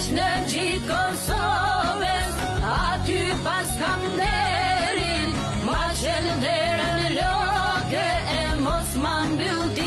Veç në gjithë Kosovës, aty pas kam nderin, ma qel derën loke e mos ma mbyll.